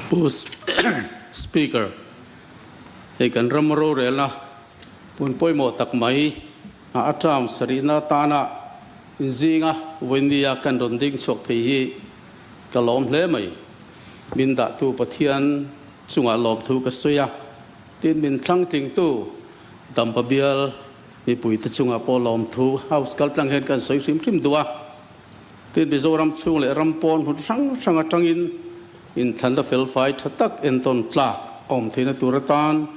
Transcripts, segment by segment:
Pu Speaker, hei kan ram rorelna hmun pawimawh tak mai a term sarihna atana inzinga vawinia kan rawn ding chhuak thei hi ka lawm hle mai. Min dahtu Pathian chungah lawmthu ka sawi a, tin min thlangtlingtu Dampa bial mipuite chungah pawh lawmthu House kaltlang hian kan sawi hrim hrim duh a. Tin, Mizoram chhung leh ram pawn hmun hrang hrang atangin inthlanna felfai tha tak entawn tlak a awm theihna tur atan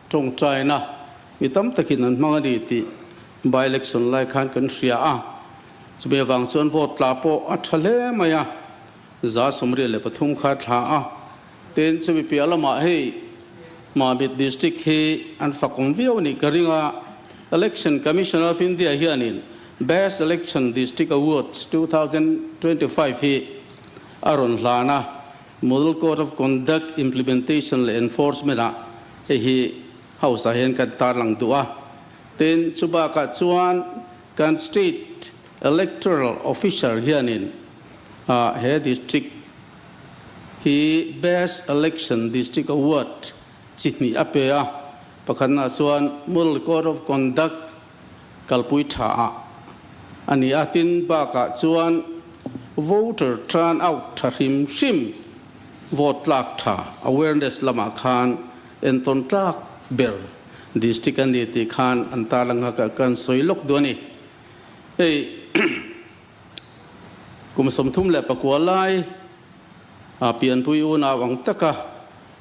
tawngtaina mi tam takin an hmang a ni tih by-election lai khan kan hria a. Chumi avang chuan vote tla pawh a tha hle mai a, 123 kha thla a. Tin, chumi piah lamah hei Mamit District hi an fakawm viau a nih ka ring a, Election Commission of India hianin Best Election District Awards 2025 hi a rawn hlan a, Model Code of Conduct Implementation leh Enforcement ah hei hi House ah hian kan tarlang duh a. Tin, chubakah chuan kan State Electoral Officer hianin he District hi Best Election District Award chi hnih a pe a, pakhatnaah chuan Model Code of Conduct kalpui tha ah a ni a, tin bakah chuan voter turn out tha hrim hrim vote tlak tha awareness lamah khan entawn tlak ber district a ni tih khan an tarlang a kan sawi lawk duh a ni. Hei. Kum 39 lai a pianpui unau ang taka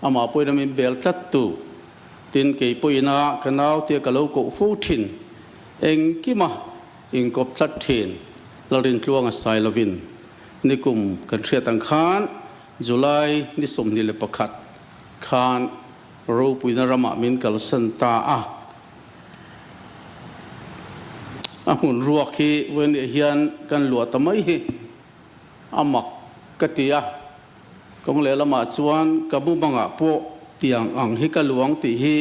amah pawhin a min bel tlat tu. Tin, kei pawhin a ka nau tia ka lo koh fo thin. Engkima inkawp tlat thin Lalrintluanga sai lovin nikum kan hriat ang khan July ni 21 khan ropuina ramah min kalsan ta a. A hmun ruak hi vawiin hian kan luah ta mai hi a mak ka ti a, kawng lehlamah chuan ka mumangah pawh tiang ang hi ka luang tih hi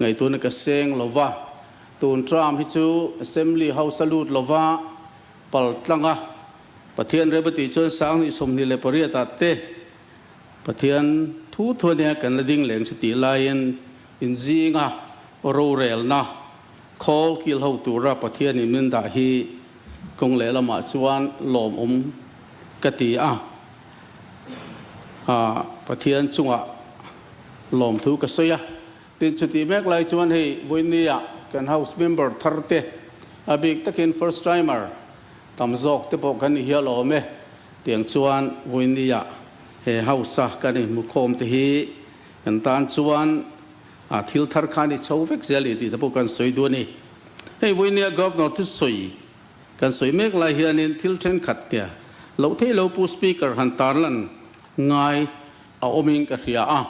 ngaihtuahna ka seng lo va, tun term hi chu Assembly House a lut lo va, pal tlang a, Pathian Rebati chuan 2028 ah te Pathian thu thu ania kan la ding leng chu tih laiin inzinga rorelna khawl kil ho tura Pathianin min dah hi kawng lehlamah chuan lawmawm ka ti a, Pathian chungah lawmthu ka sawi a. Tin, chutih mek lai chuan hei vawinia kan House member thar te, a bik takin first timer tam zawk te pawh kan ni hial awm e. Tiang chuan vawinia he House a kan inhmukhawm te hi kan tan chuan a thil thar kha ni chho vek zel ni tih te pawh kan sawi duh a ni. Hei vawinia Governor thusawi kan sawi mek lai hianin thil thenkhat nia loh theih lo Pu Speaker han tarlan ngai a awmin ka hria a.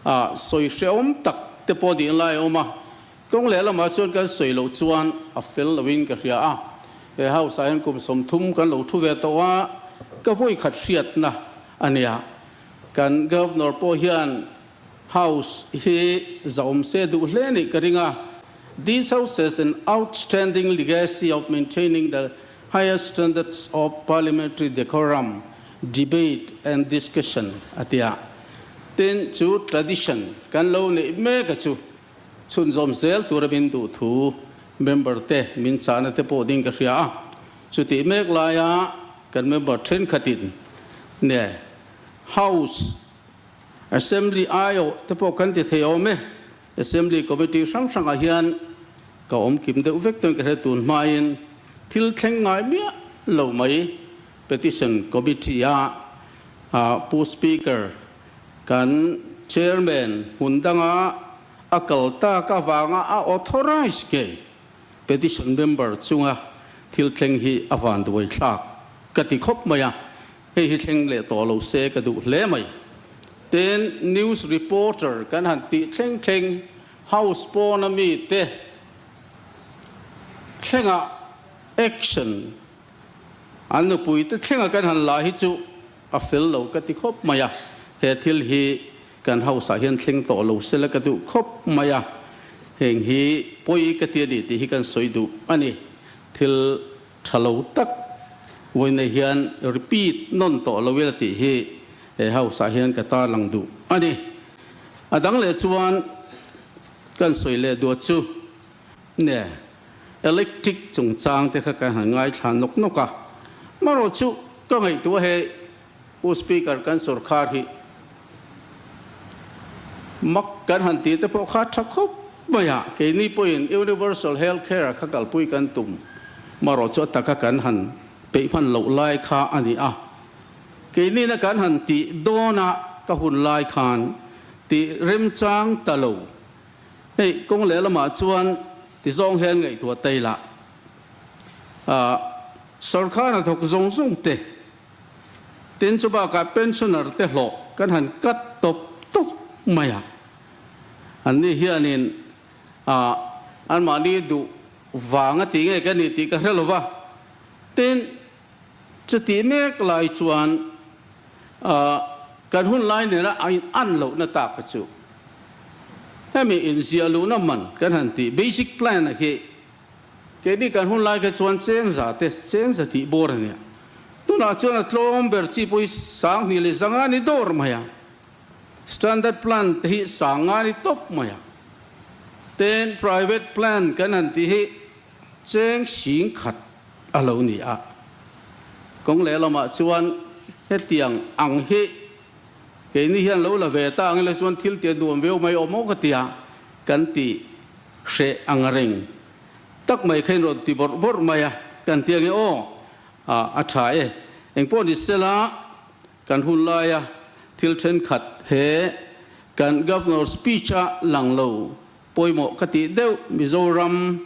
A sawi hrehawm tak te pawh nih lai a awm a, kawng lehlamah chuan kan sawi loh chuan a fel loin ka hria a. He house ah hian kum 30 kan lo thu ve tawh a, ka vawi khat hriatna a nia. Kan Governor pawh hian house hi zahawm se duh hle nih ka ring a. This house has an outstanding legacy of maintaining the highest standards of parliamentary decorum, debate and discussion a ti a. Tin, chu tradition kan lo neih mek a chu chhunzawm zel tura min duh thu member te min chahna te pawh ding ka hria a. Chutih mek laia kan member thenkhatin ne House Assembly aiawh te pawh kan ti thei awm e. Assembly Committee hrang hrangah hian ka awm kim deuh vek chuan ka hre tun hmain thil thleng ngai miah lo mai Petition Committee a Pu Speaker kan Chairman hmun danga a kal tak avanga a authorise ngei Petition member chunga thil thleng hi a vanduai thlak ka ti khawp mai a, hei hi thleng leh tawh lo se ka duh hle mai. Tin, news reporter kan han tih thleng thleng House pawna mite thlengah action An nupuite thlenga kan han la hi chu a fel lo ka ti khawp mai a, he thil hi kan house ah hian thleng tawh lo sela ka duh khawp mai a, heng hi pawi ka ti a ni tih hi kan sawi duh a ni. Thil tha lo tak vawiinah hian repeat nawn tawh lo ila tih hi he house ah hian ka tarlang duh a ni. A dang leh chuan kan sawi leh duat chu ne electric chungchang te kha kan han ngaithla nawk nawk a, marawh chu ka ngaihtuah he Pu Speaker kan sorkar hi mak kan han tih te pawh kha tha khawp mai a, keini pawhin Universal Health Care kha kalpui kan tum marawh chu a taka kan han peih hman loh lai kha a ni a, keinina kan han tih dawna ka hun lai khan tih remchang ta lo. Hei kawng lehlamah chuan tizawng hian ngaihtuah ta ila, sorkar hnathawk zawng zawng te, Tin, chu bakah pensioner te hlawh kan han cut tawp tawp mai a. Anni hianin anmahni duh vang a ti nge ka ni tih ka hre lo va. Tin, chutih mek lai chuan kan hun lai nena a in-an lohna tak kha chu hemi inziah luhna man kan han tih basic plan a hi Keini kan hun lai kha chuan cheng za te, cheng za tih bawr a nia. Tunah chuan a tlawm ber chi pawh hi 2000 leh 500 ni dawr mai a. Standard plan te hi 5000 ni tawp mai a. Ten private plan kan han tih hi cheng 10,000 a lo ni a. Kawng lehlamah chuan hetiang ang hi keini hian lo la ve ta ang ila chuan thil tih a nuam viau mai awm aw ka tia kan ti Hreh ang reng tak mai kha in rawn ti bawrh bawrh mai a, kan ti ange aw, a tha e. Engpawh ni sela kan hun laia thil thenkhat he kan Governor speech a lang lo pawimawh ka tih deuh Mizoram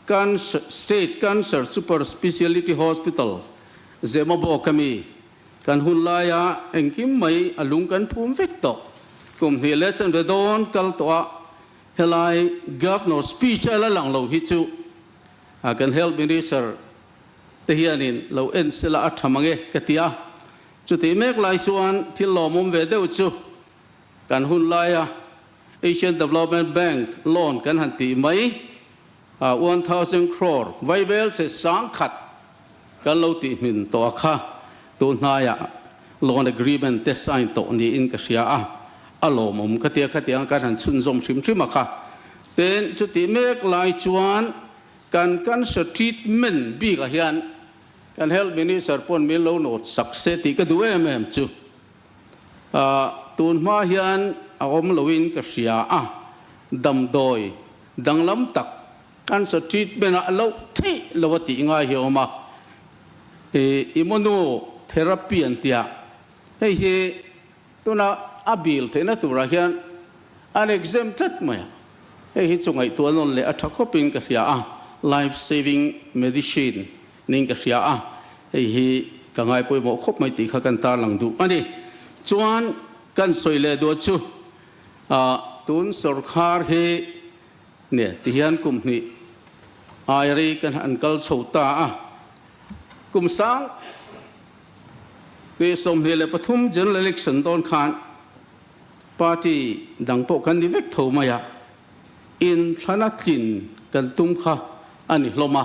Cancer State Cancer Super Speciality Hospital Zemabawk ami Kan hun laia engkim mai a lung kan phum vek tawh. Kum hnih leh chanve dawn kal tawh a helai Governor speech a la lang lo hi chu kan Health Minister te hianin lo en sela a tha mang e ka ti a. Chutih mek lai chuan thil lawmawm ve deuh chu kan hun laia Asian Development Bank loan kan han tih mai 1000 crore vaivel che 10,000 Kan lo tih hmin tawh a kha tun hnaiah loan agreement te sign tawh niin ka hria a, a lawmawm ka tia khatiang kan han chhunzawm hrim hrim a kha. Tin, chutih mek lai chuan kan cancer treatment bikah hian kan health minister pawn min lo nawt sak se tih ka duh em em chu. Tun hma hian a awm loin ka hria a, damdawi danglam tak Cancer treatment ah loh theih lo a tih ngai hi a awm a, immunotherapy an tia, hei hi tuna a bil theihna turah hian an exempt tlat mai a, hei hi chu ngaihtuah nawn leh a tha khawpin ka hria a, life saving medicine niin ka hria a, hei hi ka ngai pawimawh khawp mai tih kha kan tarlang duh a ni. Chuan kan sawi leh duah chu tun sawrkhar hi Nia, tihian kum hnih ai rei kan han kal chho ta a, kum 2023 General Election dawn khan party dang pawh kan ni vek tho mai a, inthlana tlin kan tum kha a ni hlawm a,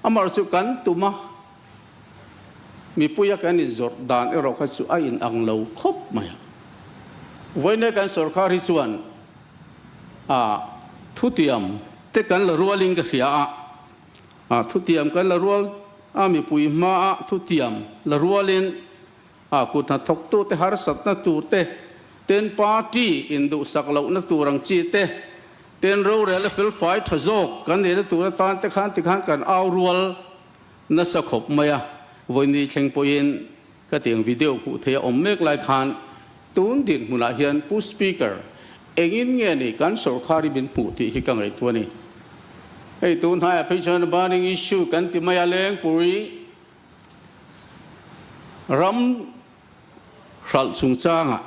amaherawhchu kan tum a, mipuia kan inzawrh dan erawh kha chu a inang lo khawp mai a. Vawiin kan sorkar hi chuan A thutiam te kan la rualin ka hria a, a thutiam kan la rual a mipui hmaa thutiam la rualin a kut hnathawktute harsatna tur te, ten party induhsak lohna tur ang chi te, ten rorel a felfai tha zawk kan neihna tur atan te khan tikhan kan au rual nasa khawp mai a, vawiin thleng pawhin Ka tiang video hmuh theih a awm mek lai khan tun dinhmunah hian Pu Speaker, engin nge ni kan sorkar hi min hmuh tih hi ka ngaihtuah a ni. Hei tun hnaiah phei chuan burning issue kan ti mai a, Lengpui ram hralh chungchangah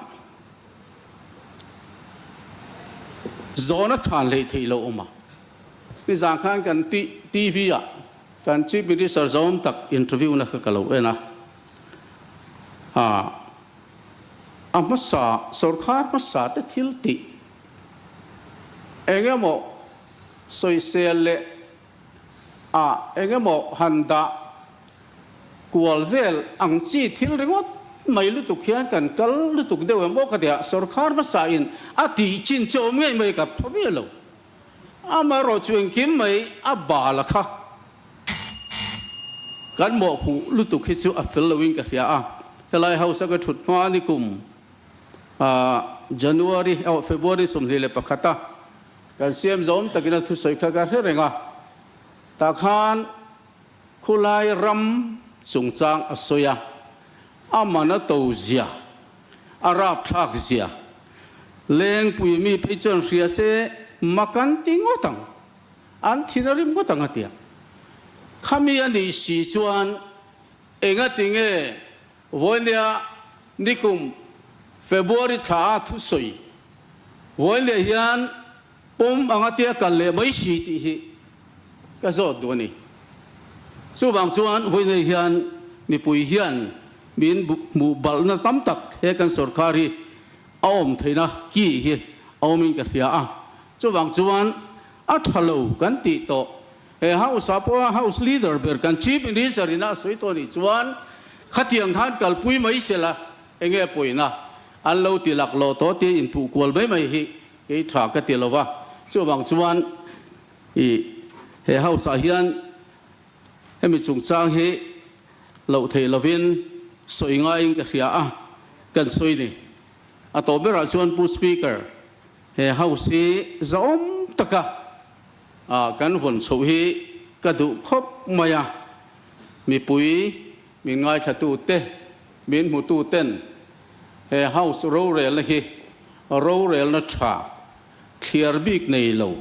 zawhna chhan hleih theih loh awm a. Nizan khan kan TV ah Kan Chief Minister zawm tak interview na kha ka lo en a, a hmasa sorkar hmasa te thil tih eng emaw sawisel leh a eng emaw han dah kual vel ang chi thil ringawt mai lutuk hian kan kal lutuk deuh em aw ka ti a, sorkar hmasa in a tih chin chu awm ngei mai ka pha miah lo. Amaherawh chu engkim mai a bal a kha. Kan mawhphuh lutuk hi chu a fel loin ka hria a, helai house a ka thut hma ni kum January oh February 21 a kan siam zawm takin a thusawi kha ka hre reng a, tah khan khulai ram chungchang a sawi a, a man a to zia, a rapthlak zia, lengpui mi phei chuan hria se mak an ti ngawt ang. An thin a rim ngawt ang a ti a. Khami a nih si chuan engati nge vawinia nikum February thla a thusawi vawinia hian pawm anga tia kal leh mai si tih hi ka zawt duh a ni. Chuvang chuan vawinia hian mipui hian min hmuh balhna tam tak he kan sorkar hi a awm theihna ki hi a awmin ka hria a. Chuvang chuan a tha lo kan tih tawh. He House ah pawha House Leader ber kan Chief Minister ina a sawi tawh nih chuan khatiang khan kalpui mai sela enge pawina an lo ti lak lawh tawh tia inpuh kual mai mai hi kei tha ka ti lo va. Chuvang chuan i he House ah hian hemi chungchang hi loh theih lovin sawi ngaiin ka hria a, kan sawi ni. A tawh berah chuan Pu Speaker, He house hi zahawm taka kan vawn chhoh hi ka duh khawp mai a, mipui min ngaithlatute, min hmututen he house rorelna hi rorelna tha thliar bik nei lo,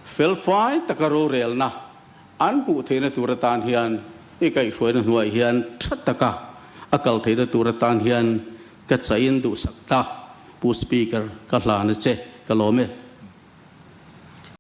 felfai taka rorelna an hmuh theihna tur atan hian i kaihhruaina hnuaiah hian tha taka a kal theihna tur atan hian Ka chain duhsak ta Pu Speaker ka hlan a che, ka lawm e.